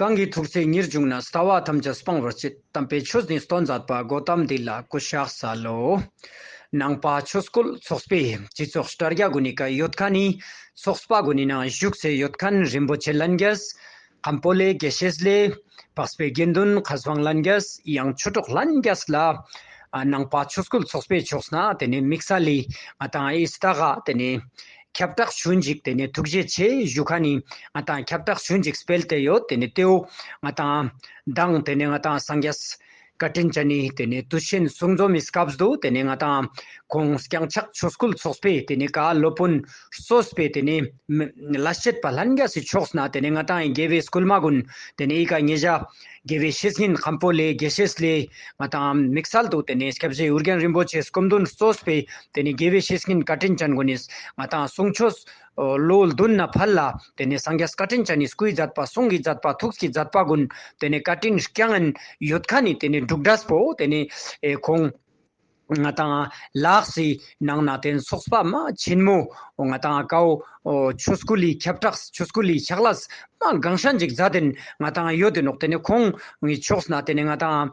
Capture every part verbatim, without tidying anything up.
གང་གི་ཐུགས་བརྩེ་ཉེར་བྱུང་ན། ལྟ་བ་ཐམས་ཅད་སྤང་བར་བྱེད། དམ་པའི་ཆོས་ནི་སྟོན་མཛད་པ། གོ་ཏམ་འདི་ལ་གུས་ཕྱག་འཚལ་ལོ། ནང་པ་ཆོས་སྐུལ་ཚོགས་པའི་སྤྱི་ཚོགས་དྲ་རྒྱ་གུན་ནི་ཀ་ཡོད་ཁན་ནི་ཚོགས་པ་གུན་ནི་ནང་བཞུགས་སེ་ཡོད་ཁན་རིན་པོ་ཆེ་ལྷན་རྒྱས། མཁན་པོ་ལེ་དགེ་བཤེས་ལེ། འཕགས་པའི་དགེ་འདུན་མཁས་དབང་ལྷན་རྒྱས། ཡང་ཆོས་གྲོགས་ལྷན་རྒྱས་ལ། ཨ་ནང་པ་ཆོས་སྐུལ་ཚོགས་པའི་ཕྱོགས་ནེ་དེ་ནེ་དམིགས་བསལ་ལི་ང་དང་ཨི་སྟ་ག་དེ་ནེ་ཁྱབ་བསྒྲགས་ཞུན་ཅིག་དེ་ནེ་ཐུགས་རྗེ་ཆེ་ཞུ་ཁན་ནི་ང་དང་ཁྱབ་བསྒྲགས་ཞུན་ཅིག་སྤེལ་ཏེ་ཡོད། དེ་ནེ་ཏེའོ་ང་དང་མདང་དེ་ནེ་ང་དང་སངས་རྒྱས་བཀའ་དྲིན་ཅན་ནི་དེ་ནེ་དུས་ཆེན་གསུང་འཛོམས་མི་སྐབས་སུ་དེ་ནེ་ང་དང་ཁོང་སྐྱང་ཕྱག་ཆོས་སྐུལ་ཚོགས་པའི་དེ་ནེ་ཀ་སློབ་དཔོན་གཙོས་པའི་དེ་ནེ་ལས་བྱེད་པ་ལྷན་རྒྱས་སི་ཕྱོགས་ནེ་དེ་ནེ་ང་དང་དགེ་བའི་སྐུལ་མ་གུན་དེ་ནེ་ཨི་ཀ་ཉེ་ཞ་དགེ་བའི་བཤེས་གཉེན་མཁན་པོ་ལེ་དགེ་བཤེས་ལེ་ང་དང་དམིགས་བསལ་དུ་དེ་ནེ་སྐྱབས་རྗེ་ཨོ་རྒྱན་རིན་པོ་ཆེ་སྐུ་མདུན་གཙོས་པའི་དེ་ནེ་དགེ་བའི་བཤེས་གཉེན་བཀའ་དྲིན་ཅན་གུན་ནི་ང་དང་གསུང་ཆོས་ལོ་བདུན་ནེ་ཕར་ལ་དེ་ནེ་སངས་རྒྱས་བཀའ་དྲིན་ཅན་ནི་སྐུའི་མཛད་པ་གསུང་གི་མཛད་པ་ཐུགས་ཀྱི་མཛད་པ་གུན་དེ་ནེ་བཀའ་དྲིན་བསྐྱངས་ཡོད་ཁན་ནི་དེ་ནེ་འབྲུག་སྒྲ་པོ་དེ་ནེ་ཨེ་ཁོང་ང་དང་ལ་དྭགས་སི་ནང་ནེ་དེ་ཚོགས་པ་མ་ཆེན་མོ་ང་དང་ཀའོ་ཆོས་སྐུལ་ལི་ཁྱབ་བསྒྲགས་ཆོས་སྐུལ་ལི་ཕྱག་ལས་མ་གང་ཤན་ཅིག་མཛད་དེ་ང་དང་ཡོད་དེ་ནོག། དེ་ནེ་ཁོང་ངི་ཕྱོགས་ནེ་དེ་ནེ་ང་དང་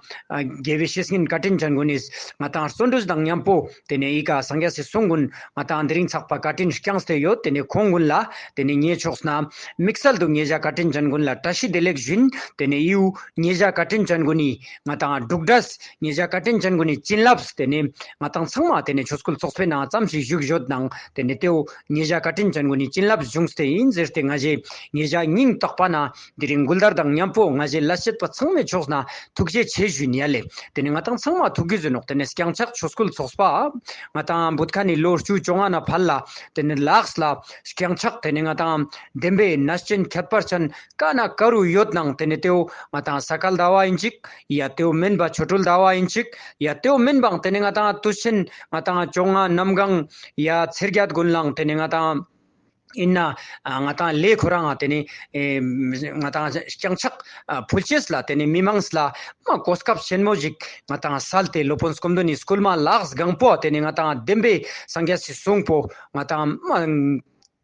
དགེ་བའི་བཤེས་གཉེན་བཀའ་དྲིན་ཅན་གུན་ནི་ང་དང་བརྩོན་འགྲུས་དང་མཉམ་པོ་དེ་ནེ་ཨི་ཀ་སངས་རྒྱས་སི་གསུང་གུན་ང་དང་དེ་རིང་ཚགས་པ་བཀའ་དྲིན་བསྐྱངས་ཏེ་ཡོད། དེ་ནེ་ཁོང་གུན་ལ་དེ་ནེ་ངའི་ཕྱོགས་ནེ་དམིགས་བསལ་དུ་ཉེ་ཞ་བཀའ་དྲིན་ཅན་གུན་ལ་བཀྲ་ཤིས་བདེ་ལེགས་ཞུན། དེ་ནེ་ཨིའུ་ཉེ་ཞ་བཀའ་དྲིན་ཅན་གུན་ནི་ང་དང་འབྲུག་སྒྲ་ཉེ་ཞ་བཀའ་དྲིན་ཅན་གུན་ནི་བྱིན་རླབས་དེ་ནེ་ང་དང་ཚང་མ་དེ་ནེ་ཆོས་སྐུལ་ཚོགས་པའི་ནང་ཙམ་ཞིག་བཞུགས་ཡོད་ནང་དེ་ནེ་ཏེའོ་ཉེ་ཞ་བཀའ་དྲིན་ཅན་གུན་ནི་བྱིན་རླབས་བྱུང་སྟེ་ཨིན་ཟེར་ཏེ་ང་ཞེ་ཉེ་ཞ་སྙིང་ཐག་པ་ནེ་དེ་རིང་མགུལ་དར་དང་མཉམ་པོ་ང་ཞེ་ལས་བྱེད་པ་ཚང་མའི་ཕྱོགས་ནེ་ཐུགས་རྗེ་ཆེ་ཞུ་ཡིན་ཡ་ལེ། དེ་ནེ་ང་དང་ཚང་མ་ཐུགས་རྒྱུས་ཡིན་ནོག། དེ་ནེ་སྐྱང་ཕྱག་ཆོས་སྐུལ་ཚོགས་པ་ང་དང་བུད་ཁན་ནི་ལོ་བཅུ་བཅོ་ལྔ་ནེ་ཕར་ལ་དེ་ནེ་ལ་དྭགས་ལ་སྐྱང་ཕྱག་དེ་ནེ་ང་དང་བདེན་པའི་གནས་ཆེན་ཁྱད་པར་ཅན་ཀ་ནེ་ཀ་རུ་ཡོད་ནང་དེ་ནེ་ཏེའོ་ང་དང་ས་ག་ཟླ་བ་ཨིན་ཅིག། ཡ་ཏེའོ་མེན་པ་ཆོ་འཕྲུལ་ཟླ་བ་ཨིན་ཅིག། ཡ་ཏེའོ་མེན་པའང་དེ་ནེ་ང་དང་དུས་ཆེན་ང་དང་བཅོ་ལྔ་གནམ་གང་ཡ་ཚེས་བརྒྱད་གུན་ལའང་དེ་ནེ་ང་དང་ཨིན་ན་ང་དང་ལེ་ཁོ་རང་ང་དེ་ནེ་ཨེ་ང་དང་སྐྱང་ཕྱག་ཕུལ་ཅེས་ལ་དེ་ནེ་མི་མང་ལ་མ་གོ་སྐབས་ཆེན་མོ་ཞིག་ང་དང་སལ་ཏེ་སློབ་དཔོན་སྐུ་མདུན་ནི་སྐུལ་མ་ལ་དྭགས་གང་པོ་དེ་ནེ་ང་དང་བདེན་པའི་སངས་རྒྱས་སི་གསུང་པོ་ང་དང་མ་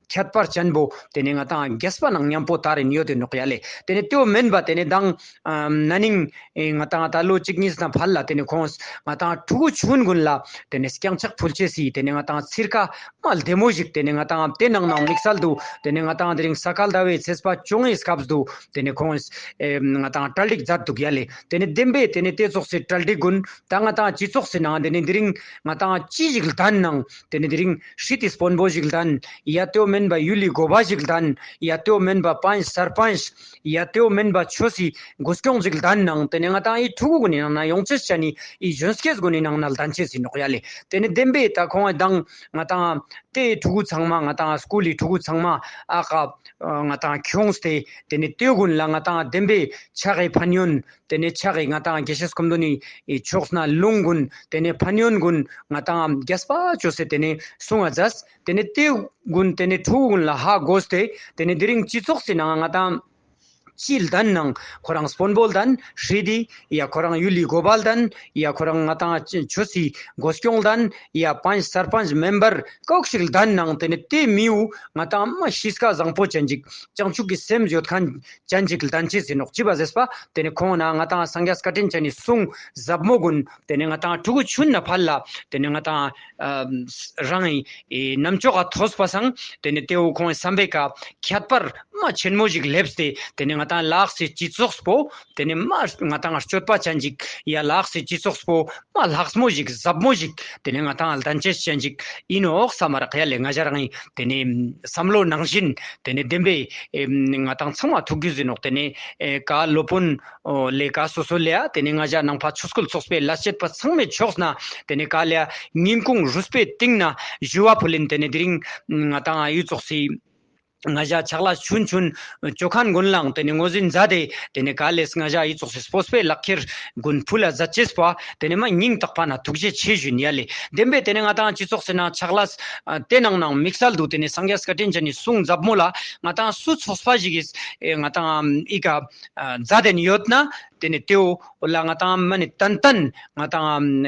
ཁྱད་པར་ཅན་པོ་དེ་ནེ་ང་དང་རྒྱས་པ་ནང་མཉམ་པོ་དར་ཡིན་ཡོད་དེ་ནོག་ཡ་ལེ། དེ་ནེ་ཏེའོ་མེན་པ་དེ་ནེ་མདང་ཨམ་ན་ནིང་ཨེ་ང་དང་ད་ལོ་གཅིག་གཉིས་ནེ་ཕར་ལ་དེ་ནེ་ཁོང་ང་དང་ཕྲུ་གུ་ཆུན་གུན་ལ་དེ་ནེ་སྐྱང་ཕྱག་ཕུལ་ཅེས་སི་དེ་ནེ་ང་དང་ཚིར་ཀ་མ་ལྡེ་མོ་ཞིག་དེ་ནེ་ང་དང་དེ་ནང་ནེ་དམིགས་བསལ་དུ་དེ་ནེ་ང་དང་དེ་རིང་ས་ག་ཟླ་བའི་ཚེས་པ་བཅོ་ལྔའི་སྐབས་སུ་དེ་ནེ་ཁོང་ཨེ་ང་དང་གྲ་སྒྲིག་མཛད་འདུག་ཡ་ལེ། དེ་ནེ་བདེན་པའི་དེ་ནེ་དེ་ཙོགས་སི་གྲ་སྒྲིག་གུན་ད་ང་དང་སྤྱི་ཚོགས་སི་ནང་དེ་ནེ་དེ་རིང་ང་དང་ཅི་ཞིག་ལྡན་ནང་དེ་ནེ་དེ་རིང་ཧྲི་ཏི་དཔོན་པོ་ཞིག་ལྡན། ཡ་ཏེའོ་མེན་པ་ཡུལ་ལི་འགོ་པ་ཞིག་ལྡན། ཡ་ཏེའོ་མེན་པ་པཱན་ཅ་སར་པཱན་ཅ། ཡ་ཏེའོ་མེན་པ་ཆོས་སི་འགོ་སྐྱོང་ཞིག་ལྡན་ནང་དེ་ནེ་ང་དང་ཨི་ཕྲུ་གུ་གུན་ནི་ནང་ནེ་ཡོང་ཅེས་ཅན་ནི་ཨི་གཞོན་སྐྱེས་གུན་ནི་ནང་ནེ་ལྡན་ཅེས་ཡིན་ནོག་ཡ་ལེ། དེ་ནེ་བདེན་པའི་ད་ཁོང་ང་དང་ང་དང་དེ་ཕྲུ་གུ་ཚང་མ་ང་དང་སྐུལ་ལི་ཕྲུ་གུ་ཚང་མ་ཨ་ཀ་ང་དང་ཁྱོངས་ཏེ་དེ་ནེ་ཏེའོ་གུན་ལ་ང་དང་བདེན་པའི་ཕྱག་གི་ཕན་ཡོན་དེ་ནེ་ཕྱག་གི་ང་དང་དགེ་བཤེས་སྐུ་མདུན་ནི་ཕྱོགས་ནེ་ལུང་གུན་དེ་ནེ་ཕན་ཡོན་གུན་ང་དང་རྒྱས་པ་ཅོས་ཏེ་དེ་ནེ་གསུང་ང་མཛད། དེ་ནེ་ཏེ་གུན་དེ་ནེ་ཕྲུ་གུ་གུན་ལ་ཧ་གོ་སྟེ་དེ་ནེ་དེ་རིང་སྤྱི་ཚོགས་སི་ནང་ང་དང་ཅི་ལྡན་ནང་ཁོ་རང་དཔོན་པོ་ལྡན་ཧྲི་ཏི་ཡ་ཁོ་རང་ཡུལ་ལི་འགོ་པ་ལྡན་ཡ་ཁོ་རང་ང་དང་ཆོས་སི་འགོ་སྐྱོང་ལྡན་ཡ་པཱན་ཅ་སར་པཱན་ཅ་མེམ་བར་ཀོག་ཞིག་ལྡན་ནང་དེ་ནེ་ཏེ་མི་བོ་ང་དང་མ་གཤིས་ཀ་བཟང་པོ་ཅན་ཅིག་བྱང་ཆུབ་ཀྱི་སེམས་ཡོད་ཁན་ཅན་ཅིག་ལྡན་ཅེས་ཡིན་ནོག། ཅི་བ་ཟེར་པ་དེ་ནེ་ཁོང་ན་ང་དང་སངས་རྒྱས་བཀའ་དྲིན་ཅན་ནི་གསུང་ཟབ་མོ་གུན་དེ་ནེ་ང་དང་ཕྲུ་གུ་ཆུན་ནེ་ཕར་ལ་དེ་ནེ་ང་དང་ཨ་རང་ཨི་རྣམ་ཅོག་ག་ཐོས་པ་སང་དེ་ནེ་ཏེའོ་ཁོང་བསམ་པའི་ཀ་ཁྱད་པར་མ་ཆེན་མོ་ཞིག་ལེབས་ཏེ་དེ་ནེ་ང་དང་ལ་དྭགས་སི་སྤྱི་ཚོགས་པོ་དེ་ནེ་མ་ང་དང་སྤྱོད་པ་ཅན་ཅིག་ཡ་ལ་དྭགས་སི་སྤྱི་ཚོགས་པོ་མ་ལྷག་མོ་ཞིག་ཟབ་མོ་ཞིག་དེ་ནེ་ང་དང་ལྡན་ཅེས་ཅན་ཅིག་ཡིན་ནོག་བསམ་མ་རག་ཡ་ལེ། ང་ཞ་རང་ཨི་དེ་ནེ་བསམ་བློ་ནང་བཞིན་དེ་ནེ་བདེན་པའི་ཨེ་ང་དང་ཚང་མ་ཐུགས་རྒྱུས་ཡིན་ནོག། དེ་ནེ་ཨེ་ཀ་སློབ་དཔོན་ཨོ་ལེ་ཀ་སོ་སོ་ལེ་ཡ་དེ་ནེ་ང་ཞ་ནང་པ་ཆོས་སྐུལ་ཚོགས་པའི་ལས་བྱེད་པ་ཚང་མའི་ཕྱོགས་ནེ་དེ་ནེ་ཀ་ལེ་ཡ་སྙིང་ཁུང་རུས་པའི་གཏིང་ནེ་ཞུ་བ་ཕུལ་ཡིན། དེ་ནེ་དེ་རིང་ང་དང་ཨི་ཙོགས་སི་ང་ཞ་ཕྱག་ལས་ཆུན་ཆུན་ཅོ་ཁན་གུན་ལའང་དེ་ནེ་ངོས་འཛིན་མཛད་དེ་དེ་ནེ་ག་ལེ་ང་ཞ་ཨི་ཙོགས་སི་སྤོབས་པའི་ལག་ཁྱེར་གུན་ཕུལ་ལ་མཛད་ཅེས་པོ་དེ་ནེ་མ་སྙིང་ཐག་པ་ནེ་ཐུགས་རྗེ་ཆེ་ཞུ་ཡིན་ཡ་ལེ། བདེན་པའི་དེ་ནེ་ང་དང་སྤྱི་ཚོགས་སི་ནང་ཕྱག་ལས་དེ་ནང་ནེ་དམིགས་བསལ་དུ་དེ་ནེ་སངས་རྒྱས་བཀའ་དྲིན་ཅན་ནི་གསུང་ཟབ་མོ་ལ་ང་དང་སུ་ཚོགས་པ་ཞིག་གིས་ཨེ་ང་དང་ཨི་ཀ་མཛད་དེ་ཡོད་ན་དེ་ནེ་ཏེའོ་ལ་ང་དང་མ་ནེ་ཏན་ཏན་ང་དང་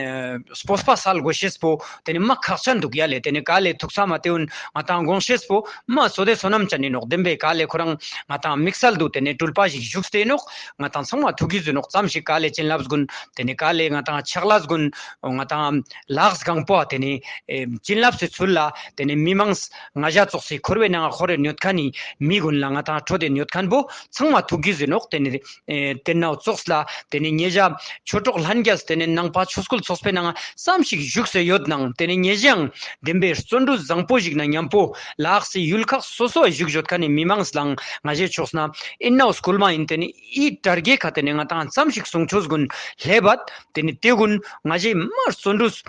སྤོབས་པ་སལ་དགོས་ཤེས་པོ་དེ་ནེ་མ་ཁག་ཅན་འདུག་ཡ་ལེ། དེ་ནེ་ག་ལེ་ཐུགས་ས་མ་ཏེའོ་ང་དང་དགོངས་ཤེས་པོ་མ་བསོད་བདེ་བསོད་ནམས་ ཙམ་ཅན་ཨིན་ནོག། བདེན་པའི་ག་ལེ་ཁོ་རང་ང་ཏང་དམིགས་བསལ་དུ་ཏེ་ནེ་སྤྲུལ་པ་ཞིག་བཞུགས་ཏེ་ཨིན་ནོག། ང་ཏང་ཚང་མ་ཐུགས་ཀྱི་ཟིན་ནོག། ཙམ་ཞིག་ག་ལེ་བྱིན་རླབས་གུན་ཏེ་ནེ་ག་ལེ་ང་ཏང་ཕྱག་ལས་གུན་ང་ཏང་ལགས་གང་པོ་ཏེ་ནེ་ཨེ་བྱིན་རླབས་སི་ཚུལ་ལ་ཏེ་ནེ་མི་མང་ང་ཞ་ཙོགས་སི་འཁོར་བའི་ནང་ང་འཁོར་རེ་ཡོད་ཁན་ནི་མི་གུན་ལ་ང་ཏང་འཕྲོད་དེ་ཡོད་ཁན་བོ་ཚང་མ་ཐུགས་ཀྱི་ཟིན་ནོག། ཏེ་ནེ་ཨེ་ཏེ་ནེ་ཙོགས་ལ་ཏེ་ནེ་ཉེ་ཞ་ཆོས་གྲོགས་ལྷན་རྒྱས་ཏེ་ནེ་ནང་པ་ཆོས་སྐུལ་ཚོགས་པའི་ནང་ཙམ་ཞིག་བཞུགས་སེ་ཡོད་ནང་ཏེ་ནེ་ཉེ་ཞའང་བདེན་པའི་བརྩོན་འགྲུས་བཟང་པོ་ཞིག་ནང་མཉམ་པོ་ལགས་སི་ཡུལ་ཁག་སོ་སོ་བཞུགས་ཡོད་ཁན་ནི་མི་མང་ལའང་ང་ཞའི་ཕྱོགས་ནེ་ཨིན་ནའང་སྐུལ་མ་ཨིན། ཏེ་ནེ་འི་དྲ་རྒྱའི་ཁ་ཏེ་ནེ་ང་ཏང་ཙམ་ཞིག་གསུང་ཆོས་གུན་ལེབ་བ་ཏེ་ནེ་ཏེ་གུན་ང་ཞའི་མ་བརྩོན་འགྲུས་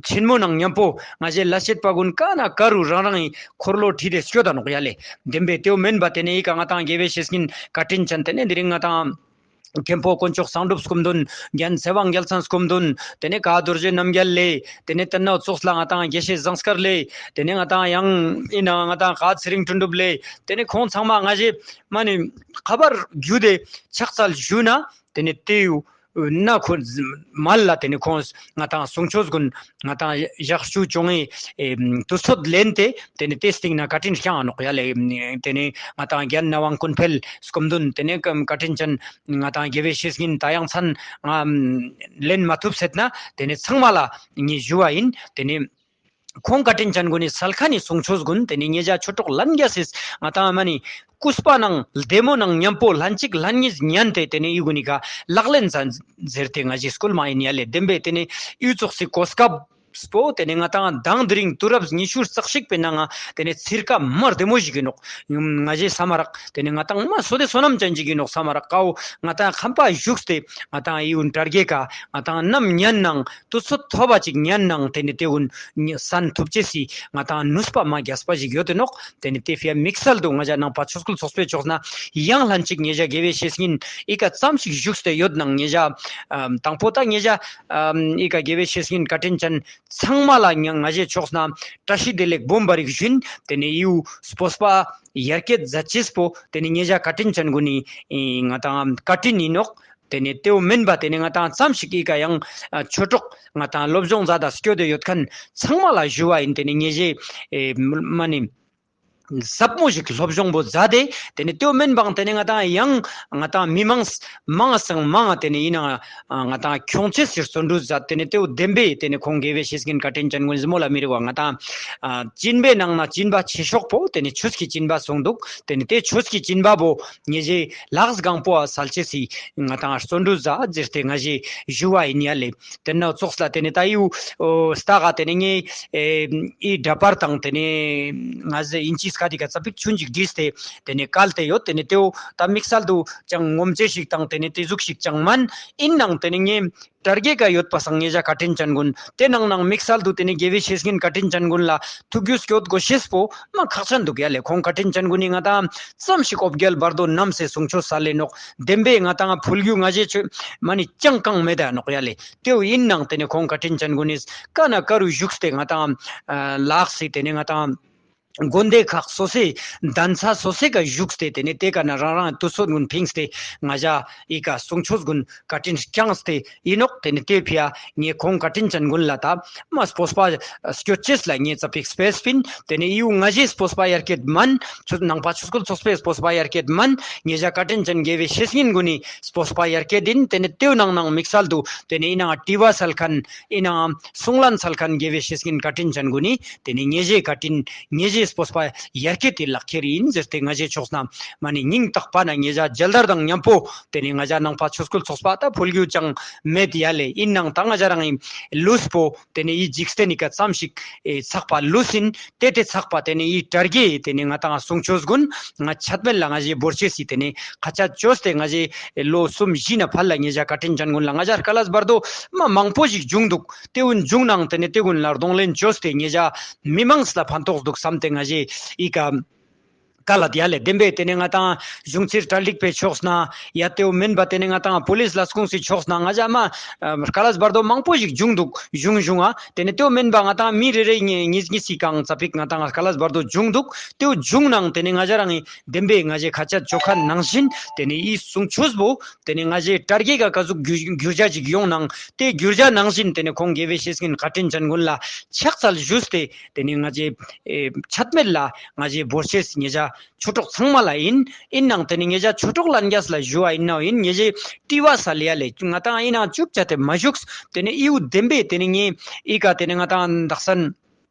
ཆེན་མོ་ནང་མཉམ་པོ་ང་ཞའི་ལས་བྱེད་པ་གུན་ག་ནེ་ག་རུ་རང་རང་ངི་འཁོར་ལོ་ཁྲིད་དེ་སྐྱོད་ད་ནོག་ཡ་ལེ། བདེན་པའི་ཏེའུ་མེན་པ་ཏེ་ནེ་འི་ཀ་ང་ཏང་དགེ་བའི་བཤེས་གཉེན་བཀའ་དྲིན་ཅན་ཏེ་ནེ་དེ་རིང་ང་ཏང་མཁན་པོ་དཀོན་མཆོག་གསང་སྒྲུབ་སྐུ་མདུན། རྒན་ཚེ་དབང་རྒྱལ་མཚན་སྐུ་མདུན། ཏེ་ནེ་ག་རྡོ་རྗེ་རྣམ་རྒྱལ་ལེ། ཏེ་ནེ་ཏེ་ནེ་ཙོགས་ལ་ང་ཏང་དགེ་བཤེས་ཟངས་དཀར་ལེ། ཏེ་ནེ་ང་ཏང་ཡང་ཨིན་ན་ང་ཏང་ག་ཚེ་རིང་དོན་གྲུབ་ལེ། ཏེ་ནེ་ཁོང་ཚང་མ་ང་ཞའི་མ་ནེ་ཁ་པར་བརྒྱུད་དེ་ཕྱག་འཚལ་ཞུས་ན་ཏེ་ནེ་ཏེའུ་ན་ཁོ་མལ་ལ་ཏེ་ནེ་ཁོང་ང་ཏང་གསུང་ཆོས་གུན་ང་ཏང་ཞག་བཅུ་བཅོ་ལྔའི་ཨེ་དུས་ཚོད་ལེན་ཏེ་ཏེ་ནེ་ཏེ་སྟིང་ནེ་བཀའ་དྲིན་བསྐྱངས་ནོག་ཡ་ལེ། ཏེ་ནེ་ང་ཏང་རྒན་ནག་དབང་ཀུན་འཕེལ་སྐུ་མདུན་ཏེ་ནེ་བཀའ་དྲིན་ཅན་ང་ཏང་དགེ་བའི་བཤེས་གཉེན་ད་ཡང་མཚན་ང་ལེན་མ་ཐུབ་ཟེར་ན་ཏེ་ནེ་ཚང་མ་ལ་ངས་ཞུ་བ་ཨིན། ཏེ་ནེ་ཁོང་བཀའ་དྲིན་ཅན་གུན་ནི་སལ་ཁན་ནི་གསུང་ཆོས་གུན་ཏེ་ནེ་ཉེ་ཞ་ཆོས་གྲོགས་ལྷན་རྒྱས་སི་ང་ཏང་མ་ནེ་གུས་པ་ནང་ལྡེ་མོ་ནང་མཉམ་པོ་ལྷན་ཅིག་ལྷན་གཉིས་ཉན་ཏེ་ཏེ་ནེ་འི་གུན་ནི་ཀ་ལག་ལེན་ཟ་ཟེར་ཏེ་ང་ཞའི་སྐུལ་མ་ཨིན་ཡ་ལེ། བདེན་པའི་ཏེ་ནེ་འི་ཙོགས་སི་གོ་སྐབས་པོ་ཏེ་ནེ་ང་ཏང་མདང་དེ་རིང་དུས་རབས་ཉི་ཤུ་རྩ་གཅིག་པའི་ནང་ང་ཏེ་ནེ་ཚིར་ཀ་མ་བདེ་མོ་ཞིག་ཨིན་ནོག། ང་ཞའི་ས་མ་རག་ཏེ་ནེ་ང་ཏང་མ་བསོད་བདེ་བསོད་ནམས་ཅན་ཞིག་ཨིན་ནོག་ས་མ་རག་ཀའོ། ང་ཏང་ཁམས་པ་བཞུགས་ཏེ་ང་ཏང་འི་གུན་དྲ་རྒྱའི་ཀ་ང་ཏང་ནམ་ཉན་ནང་དུས་ཚོད་ཐོབ་པ་ཅིག་ཉན་ནང་ཏེ་ནེ་ཏེ་གུན་གསན་ཐུབ་ཅེས་སི་ང་ཏང་ནུས་པ་མ་རྒྱས་པ་ཞིག་ཡོད་དེ་ནོག། ཏེ་ནེ་ཏེ་ཕི་ཡ་དམིགས་བསལ་དུ་ང་ཞ་ནང་པ་ཆོས་སྐུལ་ཚོགས་པའི་ཕྱོགས་ནེ་ཡང་ལྷན་ཅིག་ཉེ་ཞ་དགེ་བའི་བཤེས་གཉེན་འི་ཀ་ཙམ་ཞིག་བཞུགས་ཏེ་ཡོད་ནང་ཉེ་ཞ་ཨམ་དང་པོ་ད་ཉེ་ཞ་ཨམ་འི་ཀ་དགེ་བའི་བཤེས་གཉེན་བཀའ་དྲིན་ཅན་ཚང་མ་ལ་ང་ང་ཞའི་ཕྱོགས་ནེ་བཀྲ་ཤིས་བདེ་ལེགས་སྦོམ་པ་རིག་བཞིན་ཏེ་ནེ་འི་སྤོས་པ་ཡར་རྒྱས་མཛད་ཅེས་པོ་ཏེ་ནེ་ཉེ་ཞ་བཀའ་དྲིན་ཅན་གུན་ནི་ང་ཏང་བཀའ་དྲིན་ཨིན་ནོག། ཏེ་ནེ་ཏེའུ་མེན་པ་ཏེ་ནེ་ང་ཏང་ཙམ་ཞིག་འི་ཀ་ཡང་ཆོས་གྲོགས་ང་ཏང་སློབ་སྦྱོང་མཛད་དེ་སྐྱོད་དེ་ཡོད་ཁན་ཚང་མ་ལ་ཞུ་བ་ཨིན། ཏེ་ནེ་ཉེ་ཞའི་ཨེ་མ་ནེ་ཟབ་མོ་ཞིག་སློབ་སྦྱོང་པོ་མཛད་དེ་ཏེ་ནེ་ཏེའུ་མེན་པའང་ཏེ་ནེ་ང་ཏང་ཡང་ང་ཏང་མི་མང་མང་སང་མང་ཏེ་ནེ་ཨིན་ན་ང་ཏང་ཁྱོང་ཅེས་སི་བརྩོན་འགྲུས་མཛད། ཏེ་ནེ་ཏེའུ་བདེན་པའི་ཏེ་ནེ་ཁོང་དགེ་བའི་བཤེས་གཉེན་བཀའ་དྲིན་ཅན་གུན་ཟེར་མོ་ལ་མི་རིག་པ་ང་ཏང་ཨ་སྦྱིན་པའི་ནང་ནེ་སྦྱིན་པ་ཆེ་ཤོས་པོ་ཏེ་ནེ་ཆོས་ཀྱི་སྦྱིན་པ་གསུངས་འདུག། ཏེ་ནེ་ཏེ་ཆོས་ཀྱི་སྦྱིན་པ་པོ་ཉེ་ཞའི་ལགས་གང་པོ་ཨ་སལ་ཅེས་སི་ང་ཏང་བརྩོན་འགྲུས་མཛད་ཟེར་ཏེ་ང་ཞའི་ཞུ་བ་ཨིན་ཡ་ལེ། ཏེ་ནེ་ཙོགས་ལ་ཏེ་ནེ་ད་འི་ཨོ་སྟག་ག་ཏེ་ནེ་ངའི་ཨེ་འི་འདྲ་པར་དང་ཏེ་ནེ་ང་ཞའི་ཨིན་ཅི་སྐད་དི་ཀ་ཙ་པིག་ཆུན་ཅིག་བྲིས་ཏེ་ཏེ་ནེ་བཀལ་ཏེ་ཡོད། ཏེ་ནེ་ཏེའུ་ད་དམིགས་བསལ་དུ་ཅང་ངོམ་ཅེས་ཤིག་དང་ཏེ་ནེ་ཏེ་ཟུག་ཤིག་ཅང་མན། ཨིན་ནའང་ཏེ་ནེ་ངའི་དྲ་རྒྱའི་ཀ་ཡོད་པ་སང་ཉེ་ཞ་བཀའ་དྲིན་ཅན་གུན་ཏེ་ནང་ནང་དམིགས་བསལ་དུ་ཏེ་ནེ་དགེ་བའི་བཤེས་གཉེན་བཀའ་དྲིན་ཅན་གུན་ལ་ཐུགས་རྒྱུས་སྐྱོད་དགོས་ཤེས་པོ་མ་ཁག་ཅན་འདུག་ཡ་ལེ། ཁོང་བཀའ་དྲིན་ཅན་གུན་ནི་ང་ཏང་ཙམ་ཞིག་འོ་བརྒྱལ་བར་དོ་ནམ་སེ་གསུང་ཆོས་སལ་ལེ་ནོག། བདེན་པའི་ང་ཏང་ཕུལ་རྒྱུ་ང་ཞའི་ཆོས་མ་ནེ་ཅང་གང་མེད་ད་ནོག་ཡ་ལེ། ཏེའུ་ཨིན་ནའང་ཏེ་ནེ་ཁོང་བཀའ་དྲིན་ཅན་གུན་ནི་ཀ་ནེ་ཀ་རུ་བཞུགས་ཏེ་ང་ཏང་ཨ་ལགས་སི་ཏེ་ནེ་ང་ཏང་དགོན་སྡེ་ཁག་སོ་སོའི་གདན་ས་སོ་སོའི་ཀ་བཞུགས་ཏེ་ཏེ་ནེ་ཏེ་ཀ་ནེ་རང་རང་དུས་ཚོད་གུན་ཕིངས་ཏེ་ང་ཞའི་ཀ་གསུང་ཆོས་གུན་བཀའ་དྲིན་བསྐྱངས་ཏེ་ཨིན་ནོག། ཏེ་ནེ་ཏེ་ཕི་ཡ་ངས་ཁོང་བཀའ་དྲིན་ཅན་གུན་ལ་ད་མ་སྤོས་པ་སྐྱོད་ཅེས་ལ་ངས་ཙ་པིག་སྤེས་པིན། ཏེ་ནེ་འི་ང་ཞའི་སྤོས་པ་ཡར་རྒྱས་མན། ཆོས་ནང་པ་ཆོས་སྐུལ་ཚོགས་པའི་སྤོས་པ་ཡར་རྒྱས་མན། ཉེ་ཞ་བཀའ་དྲིན་ཅན་དགེ་བའི་བཤེས་གཉེན་གུན་ནི་སྤོས་པ་ཡར་རྒྱས་ཨིན། ཏེ་ནེ་ཏེའུ་ནང་ནང་དམིགས་བསལ་དུ་ཏེ་ནེ་ཨིན་ནའང་དྲི་བ་སལ་ཁན་ཨིན་ནའང་གསུང་ལན་སལ་ཁན་དགེ་བའི་བཤེས་གཉེན་བཀའ་དྲིན་ཅན་གུན་ནི་ཏེ་ནེ་ཉེ་ཞའི་བཀའ་དྲིན་ཉེ་ཞའི་སྤོས་པ་ཡར་རྒྱས་ཏེ་ལག་ཁྱེར་ཨིན་ཟེར་ཏེ་ང་ཞའི་ཕྱོགས་ནེ་མ་ནེ་སྙིང་ཐག་པ་ནེ་ཉེ་ཞ་མཇལ་དར་དང་ཉམ་པོ་ཏེ་ནེ་ང་ཞ་ནང་པ་ཆོས་སྐུལ་ཚོགས་པ་ད་ཕུལ་རྒྱུ་ཅང་མེད་ཡ་ལེ། ཨིན་ནའང་ད་ང་ཞ་རང་ངི་ལུས་པོ་ཏེ་ནེ་འི་འཇིག་རྟེན་ནི་ཀ་ཙམ་ཞིག་ཨེ་ཚགས་པ་ལུས་ཨིན། ཏེ་ཏེ་ཚགས་པ་ཏེ་ནེ་འི་དྲ་རྒྱའི་ཏེ་ནེ་ང་ཏང་གསུང་ཆོས་གུན་ང་ཆད་མེད་ལ་ང་ཞའི་བོར་ཅེས་སི་ཏེ་ནེ་ཁ་ཆད་ཅོས་ཏེ་ང་ཞའི་ལོ་གསུམ་བཞི་ནེ་ཕར་ལ་ཉེ་ཞ་བཀའ་དྲིན་ཅན་གུན་ལ་ང་ཞ་དཀའ་ལས་བར་དོ་མ་མང་པོ་ཞིག་བྱུང་འདུག། ཏེ་གུན་བྱུང་ནའང་ཏེ་ནེ་ཏེ་གུན་ལ་གདོང་ལེན་ཅོས་ཏེ་ཉེ་ཞ་མི་མང་ལ་ཕན་ཐོགས་འདུག་བསམ་སྟེ་ང་ཞའི་འི་ཀ་བཀལ་ལ་ཏེ་ཡ་ལེ། བདེན་པའི་ཏེ་ནེ་ང་ཏང་གཞུང་ཚིར་གྲ་སྒྲིག་པའི་ཕྱོགས་ནེ་ཡ་ཏེའུ་མེན་པ་ཏེ་ནེ་ང་ཏང་པོ་ལིས་ལས་ཁུངས་སི་ཕྱོགས་ནེ་ང་ཞ་མ་ཨ་དཀའ་ལས་བར་དོ་མང་པོ་ཞིག་བྱུང་འདུག། བྱུང་བྱུང་ཨ། ཏེ་ནེ་ཏེའུ་མེན་པ་ང་ཏང་མི་རེ་རེ་ཉེ་ཉེ་ཉེ་སི་ཀའང་ཙ་པིག་ང་ཏང་དཀའ་ལས་བར་དོ་བྱུང་འདུག། ཏེའུ་བྱུང་ནའང་ཏེ་ནེ་ང་ཞ་རང་ངི་བདེན་པའི་ང་ཞའི་ཁ་ཆད་ཅོ་ཁན་ནང་བཞིན་ཏེ་ནེ་འི་གསུང་ཆོས་པོ་ཏེ་ནེ་ང་ཞའི་དྲ་རྒྱའི་ཀ་ཀ་ཟུག་འགྱུར་འགྱུར་བ་ཞིག་ཡོང་ནའང་ཏེ་འགྱུར་བ་ནང་བཞིན་ཏེ་ནེ་ཁོང་དགེ་བའི་བཤེས་གཉེན་བཀའ་དྲིན་ཅན་གུན་ལ་ཕྱག་འཚལ་ཞུས་ཏེ་ཏེ་ནེ་ང་ཞའི་ཨེ་ཆད་མེད་ལ་ང་ཞའི་བོར་ཅེས་ཉེ་ཞ་ ཆོས་གྲོགས་ཚང་མ་ལ་ཨིན། ཨིན་ནའང་ཏེ་ནེ་ངེ་ཞ་ཆོས་གྲོགས་ལྷན་རྒྱས་ལ་ཞུ་བ་ཨིན་ནའང་ཨིན། ངེ་ཞའི་དྲི་བ་སལ་ཡ་ལེ་ང་ཏང་ཨིན་ནའང་ཅུག་ཅ་ཏེ་མ་ཞུགས། ཏེ་ནེ་ཨིའུ་བདེན་པའི་ཏེ་ནེ་ངེ་ཨི་ཀ་ཏེ་ནེ་ང་ཏང་དག་ས་ན་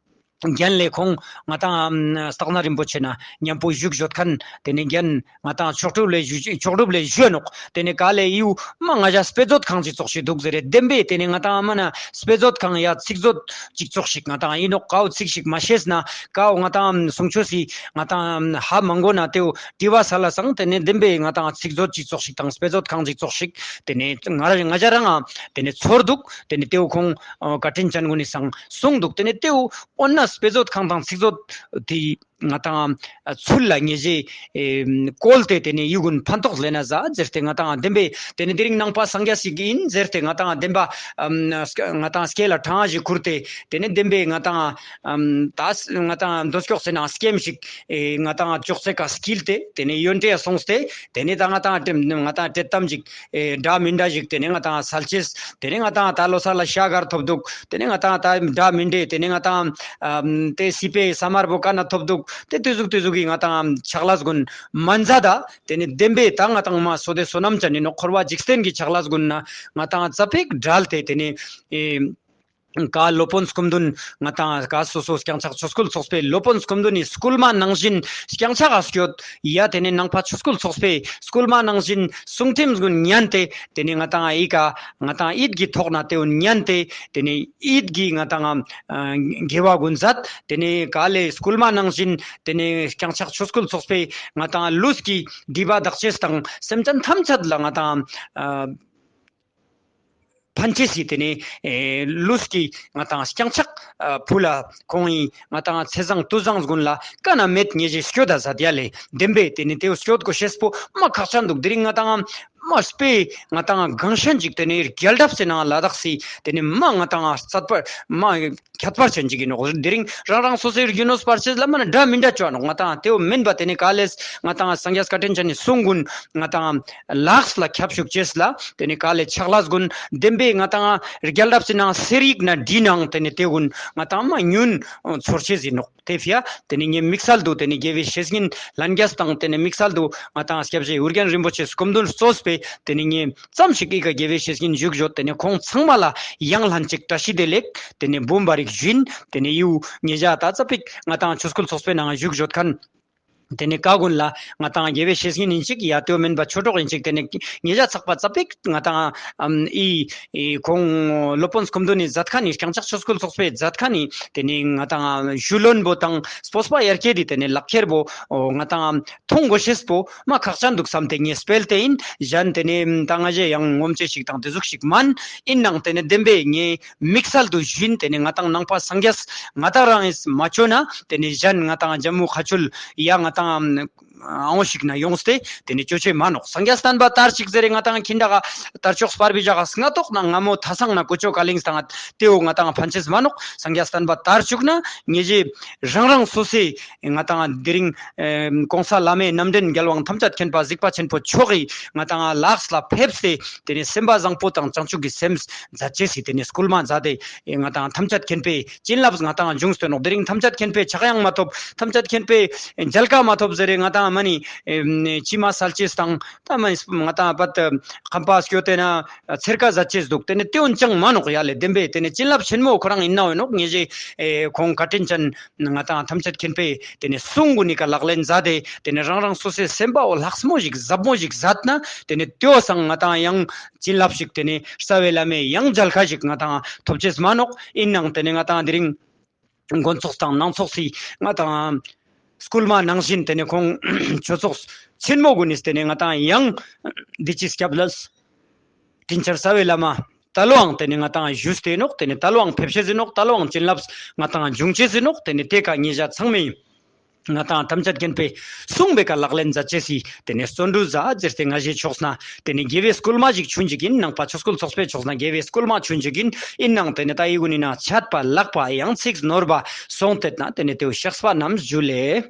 རྒན་ལེ་ཁོང་ང་ཏང་སྟག་སྣ་རིན་པོ་ཆེ་ན་ཉམ་པོ་བཞུགས་ཡོད་ཁན་ཏེ་ནེ་རྒན་ང་ཏང་མཆོག་གྲུབ་ལེ་ཞུ་མཆོག་གྲུབ་ལེ་ཞུ་ནོག། ཏེ་ནེ་ག་ལེ་ཨིའུ་མ་ང་ཞ་དཔེ་མཛོད་ཁང་ཅིག་ཙོགས་ཤིག་དུག་ཟེར་རེ། བདེན་པའི་ཏེ་ནེ་ང་ཏང་མ་ན་དཔེ་མཛོད་ཁང་ཡ་ཚིག་མཛོད་ཅིག་ཙོགས་ཤིག་ང་ཏང་ཨིན་ནོག། ཀའོ་ཚིག་ཞིག་མ་ཤེས་ན་ཀའོ་ང་ཏང་གསུང་ཆོས་སི་ང་ཏང་ཧ་མ་གོ་ན་ཏེའུ་དྲི་བ་སལ་ལ་སང་ཏེ་ནེ་བདེན་པའི་ང་ཏང་ཚིག་མཛོད་ཅིག་ཙོགས་ཤིག་དང་དཔེ་མཛོད་ཁང་ཅིག་ཙོགས་ཤིག་ཏེ་ནེ་ང་ར་ང་ཞ་རང་ང་ཏེ་ནེ་ཚོར་དུག། ཏེ་ནེ་ཏེའུ་ཁོང་ཨ་བཀའ་དྲིན་ཅན་གུན་ནི་སང་གསུངས་དུག། ཏེ་ནེ་ཏེའུ་འོ་ན་དཔེ་མཛོད་ཁང་དང་ཚིག་མཛོད་ཏེ་ང་ཏང་ཨ་ཚུལ་ལ་ངེ་ཞའི་ཨེ་བཀོལ་ཏེ་ཏེ་ནེ་ཡུ་གུན་ཕན་ཐོགས་ལེན་ན་ཟ་ཟེར་ཏེ་ང་ཏང་བདེན་པའི་ཏེ་ནེ་དེ་རིང་ནང་པ་སངས་རྒྱས་ཤིག་ཨིན་ཟེར་ཏེ་ང་ཏང་བདེན་པ་ཨམ་ང་ཏང་སྐེ་ལ་ཕྲེང་ཞིག་ཁུར་ཏེ་ཏེ་ནེ་བདེན་པའི་ང་ཏང་ཨམ་ད་ང་ཏང་མདུན་སྐྱོད་ཟེར་ན་སྐེམ་ཞིག་ཨེ་ང་ཏང་ཅོག་ཙེ་ཀ་སྐྱིལ་ཏེ་ཏེ་ནེ་ཡོན་ཏེ་སོང་སྟེ་ཏེ་ནེ་ད་ང་ཏང་ང་ཏང་དྲེད་གཏམ་ཞིག་ཨེ་འདྲ་མི་འདྲ་ཞིག་ཏེ་ནེ་ང་ཏང་སལ་ཅེས། ཏེ་ནེ་ང་ཏང་ད་ལོ་གསར་ལ་ཤ་གར་ཐོབ་དུག། ཏེ་ནེ་ང་ཏང་ད་འདྲ་མི་འདྲ་ཏེ་ནེ་ང་ཏང་ཨམ་ཏེ་སི་པའི་ས་མར་པོ་ཀ་ན་ཐོབ་དུག། ཏེ་ཏེ་ཟུག་ཏེ་ཟུག་གི་ང་ཏང་ཆག་ལས་གུན་མ་ཛད་ད། ཏེ་ནེ་བདེན་པའི་ད་ང་ཏང་མ་སོ་དེ་བསོད་ནམས་ཅན་ཨིན་ནོག། འཁོར་བ་འཇིག་རྟེན་གྱི་ཆག་ལས་གུན་ན་ང་ཏང་ཙ་པིག་བྲལ་ཏེ་ཏེ་ནེ་ཨེ་ཀ་སློབ་དཔོན་སྐུ་མདུན་ང་ཏང་ཀ་སོ་སོ་སྐྱབས་མཆོག་ཆོས་སྐུལ་ཚོགས་པའི་སློབ་དཔོན་སྐུ་མདུན་ནི་སྐུལ་མ་ནང་བཞིན་སྐྱབས་མཆོག་ག་སྐྱོད་ཡ་ཏེ་ནེ་ནང་པ་ཆོས་སྐུལ་ཚོགས་པའི་སྐུལ་མ་ནང་བཞིན་གསུང་ཐེམ་གུན་ཉན་ཏེ་ཏེ་ནེ་ང་ཏང་ཨི་ཀ་ང་ཏང་ཨིད་ཀྱི་ཐོག་ན་ཏེའུ་ཉན་ཏེ་ཏེ་ནེ་ཨིད་ཀྱི་ང་ཏང་ཨ་དགེ་བ་གུན་ཛད། ཏེ་ནེ་ག་ལེ་སྐུལ་མ་ནང་བཞིན་ཏེ་ནེ་སྐྱབས་མཆོག་ཆོས་སྐུལ་ཚོགས་པའི་ང་ཏང་ལུས་ཀྱི་སྒྲིབ་པ་དག་ཅེས་དང་སེམས་ཅན་ཐམས་ཅད་ལ་ང་ཏང་ཨ་ཕན་ཅེས་སི་ཏེ་ནེ་ཨེ་ལུས་ཀྱི་ང་ཏང་སྐྱབས་མཆོག་ཨ་ཕུལ་ལ་ཁོང་ངི་ང་ཏང་ཚེས་བཟང་དུས་བཟང་གུན་ལ་ཀ་ན་མེད་ངེ་ཞའི་སྐྱོད་ད་ཟ་དེ་ཡ་ལེ་བདེན་པའི་ཏེ་ནེ་ཏེའུ་སྐྱོད་གོ་ཤེས་པོ་མ་ཁག་ཅན་དུག། དེ་རིང་ང་ཏང་མ་སྤེ་ང་ཏང་གང་ཤན་ཅིག་ཏེ་ནེ་རྒྱལ་རབས་སི་ནང་ལ་དྭགས་སི་ཏེ་ནེ་མ་ང་ཏང་རྩད་པ་མ་ཁྱད་པར་ཅན་ཅིག་ཨིན་ནོག། དེ་རིང་རང་རང་སོ་སོའི་རྒྱུ་ནོར་སྤར་ཅེས་ལ་མ་ན་འདྲ་མི་འདྲ་ཅོ་ནོག། ང་ཏང་ཏེའུ་མེན་པ་ཏེ་ནེ་ག་ལེ་ང་ཏང་སངས་རྒྱས་བཀའ་དྲིན་ཅན་ནི་གསུང་གུན་ང་ཏང་ལགས་ལ་ཁྱབ་ཅུག་ཅེས་ལ་ཏེ་ནེ་ག་ལེ་ཆག་ལས་གུན་བདེན་པའི་ང་ཏང་རྒྱལ་རབས་སི་ནང་གསེར་ཡིག་ན་བྲིས་ནའང་ཏེ་ནེ་ཏེ་གུན་ང་ཏང་མ་ཉུང་ཚོར་ཅེས་ཨིན་ནོག། ཏེ་ཕི་ཡ་ཏེ་ནེ་ངའི་དམིགས་བསལ་དུ་ཏེ་ནེ་དགེ་བའི་བཤེས་གཉེན་ལྷན་རྒྱས་དང་ཏེ་ནེ་དམིགས་བསལ་དུ་ང་ཏང་སྐྱབས་རྗེ་ཨོ་རྒྱན་རིན་པོ་ཆེ་སྐུ་མདུན་གཙོས་པའི་ཏེ་ནེ་ངའི་ཙམ་ཞིག་ཨི་ཀ་དགེ་བའི་བཤེས་གཉེན་བཞུགས་ཡོད། ཏེ་ནེ་ཁོང་ཚང་མ་ལ་ཡང་ལྷན་ཅིག་བཀྲ་ཤིས་བདེ་ལེགས་ཏེ་ནེ་འབུམ་པ་རིག་བཞིན་ཏེ་ནེ་ཡུ་ཉེ་ཞ་ད་ཙ་པིག་ང་ཏང་ཆོས་སྐུལ་ཚོགས་པའི་ནང་བཞུགས་ཡོད་ཁན་ཏེ་ནེ་ཀ་གུན་ལ་ང་ཏང་དགེ་བའི་བཤེས་གཉེན་ཨིན་ཅིག་ཡ་ཏེའུ་མེན་པ་ཆོས་གྲོགས་ཨིན་ཅིག་ཏེ་ནེ་ཉེ་ཞ་ཚག་པ་ཙ་པིག་ང་ཏང་ཨམ་ཨི་ཨི་ཁོང་སློབ་དཔོན་སྐུ་མདུན་ནི་མཛད་ཁན་ནི་སྐྱབས་མཆོག་ཆོས་སྐུལ་ཚོགས་པའི་མཛད་ཁན་ནི་ཏེ་ནེ་ང་ཏང་ཞུ་ལོན་པོ་དང་སྤོབས་པ་ཡར་རྒྱས་དི་ཏེ་ནེ་ལག་ཁྱེར་པོ་ང་ཏང་ཐོང་གོ་ཤེས་པོ་མ་ཁག་ཅན་དུག་སམ་ཏེ་ངས་སྤེལ་ཏེ་ཨིན། ཞན་ཏེ་ནེ་ད་ང་ཞེ་ཡང་ངོམ་ཅེས་ཤིག་དང་ཏེ་ཟུག་ཤིག་མན། ཨིན་ནའང་ཏེ་ནེ་བདེན་པའི་ངའི་དམིགས་བསལ་དུ་ཞུ་ཨིན། ཏེ་ནེ་ང་ཏང་ནང་པ་སངས་རྒྱས་ང་ཏང་རང་ཨིས་མ་ཅོ་ན་ཏེ་ནེ་ཞན་ང་ཏང་ཇམ་མུ་ཁ་ཆུལ་ཡ་ང་ཏང་ཨ་འོ་ཞིག་ན་ཡོངས་ཏེ་ཏེ་ནེ་ཅོ་ཅེས་མ་ནོག། སངས་རྒྱས་བསྟན་པ་དར་ཅིག་ཟེར་རེ་ང་ཏང་ཁྱིན་ཏ་ག་དར་ལྕོག་སྤར་བི་ཞག་ག་སྔ་ཏོག་ན་སྔ་མོ་ཐ་སང་ན་ཀུ་ཅོ་ཀ་ལིང་སྟངས་ཏེའུ་ང་ཏང་ཕན་ཅེས་མ་ནོག། སངས་རྒྱས་བསྟན་པ་དར་ཅུག་ན་ངེ་ཞེ་རང་རང་སོ་སོའི་ང་ཏང་དེ་རིང་ཨེ་གོང་ས་བླ་མའི་རྣམ་འདྲེན་རྒྱལ་དབང་ཐམས་ཅད་མཁྱེན་པ་གཟིགས་པ་ཆེན་པོ་མཆོག་གི་ང་ཏང་ལགས་ལ་ཕེབས་ཏེ་ཏེ་ནེ་སེམས་པ་བཟང་པོ་དང་བྱང་ཆུབ་ཀྱི་སེམས་མཛད་ཅེས་སི་ཏེ་ནེ་སྐུལ་མ་མཛད་དེ་ང་ཏང་ཐམས་ཅད་མཁྱེན་པའི་བྱིན་རླབས་ང་ཏང་འབྱུང་སྟེ་ནོག། དེ་རིང་ཐམས་ཅད་མཁྱེན་པའི་ཕྱག་དབང་མ་ཐོབ། ཐམས་ཅད་མཁྱེན་པའི་མཇལ་ཁ་མ་ཐོབ་ཟེར་རེ་ང་ཏང་མ་ནི་ཨེ་ཕྱི་མ་སལ་ཅེས་དང་ད་མ་ནི་ང་ཏང་པད་ཁམས་པ་སྐྱོད་དེ་ན་ཚེར་ཀ་མཛད་ཅེས་དུག། ཏེ་ནེ་ཏེའུ་ཅང་མ་ནོག་ཡ་ལེ། བདེན་པའི་ཏེ་ནེ་བྱིན་རླབས་ཆེན་མོ་ཁོ་རང་ཨིན་ན་འོ་ནོག། ངེ་ཞེ་ཨེ་ཁོང་བཀའ་དྲིན་ཅན་ང་ཏང་ཐམས་ཅད་མཁྱེན་པའི་ཏེ་ནེ་གསུང་གུན་ནི་ཀ་ལག་ལེན་མཛད་དེ་ཏེ་ནེ་རང་རང་སོ་སོའི་སེམས་པའོ་ལྷག་མོ་ཞིག་ཟབ་མོ་ཞིག་མཛད་ན་ཏེ་ནེ་ཏེའུ་སང་ང་ཏང་ཡང་བྱིན་རླབས་ཤིག་ཏེ་ནེ་རྩ་བའི་བླ་མའི་ཡང་མཇལ་ཁ་ཞིག་ང་ཏང་ཐོབ་ཅེས་མ་ནོག། ཨིན་ནའང་ཏེ་ནེ་ང་ཏང་དེ་རིང་དགོན་ཚོགས་དང་ནང་ཚོགས་སི་ང་ཏང་སྐུལ་མ་ནང་བཞིན་ཏེ་ནེ་ཁོང་ཆོས་ཚོགས་ཆེན་མོ་གུན་ནི་ཏེ་ནེ་ང་ཏང་ཡང་འདི་ཅི་སྐྱབས་ལས་དྲིན་ཅན་རྩ་བའི་བླ་མ་ད་ལོའང་ཏེ་ནེ་ང་ཏང་ཞུས་ཏེ་ནོག། ཏེ་ནེ་ད་ལོའང་ཕེབས་ཤེས་ཨིན་ནོག། ད་ལོའང་བྱིན་རླབས་ང་ཏང་འབྱུང་ཅེས་ཨིན་ནོག། ཏེ་ནེ་ཏེ་ཀ་ཉེ་ཞ་ཚང་མའི་ང་ཏང་ཐམས་ཅད་མཁྱེན་པའི་གསུང་པའི་ཀ་ལག་ལེན་མཛད་ཅེས་སི་ཏེ་ནེ་བརྩོན་འགྲུས་མཛད་ཟེར་ཏེ་ང་ཞེ་ཕྱོགས་ན་ཏེ་ནེ་དགེ་བའི་སྐུལ་མ་ཞིག་ཆུན་ཅིག་ཨིན། ནང་པ་ཆོས་སྐུལ་ཚོགས་པའི་ཕྱོགས་ན་དགེ་བའི་སྐུལ་མ་ཆུན་ཅིག་ཨིན། ཨིན་ནའང་ཏེ་ནེ་ད་ཨི་གུན་ནི་ན་ཆད་པ་ལྷག་པ་ཡང་ཚིག་ནོར་བ་སོང་ཏེ་ན་ཏེ་ནེ་ཏེའུ་བཤགས་པ་རྣམས་ཞུ་ལེ།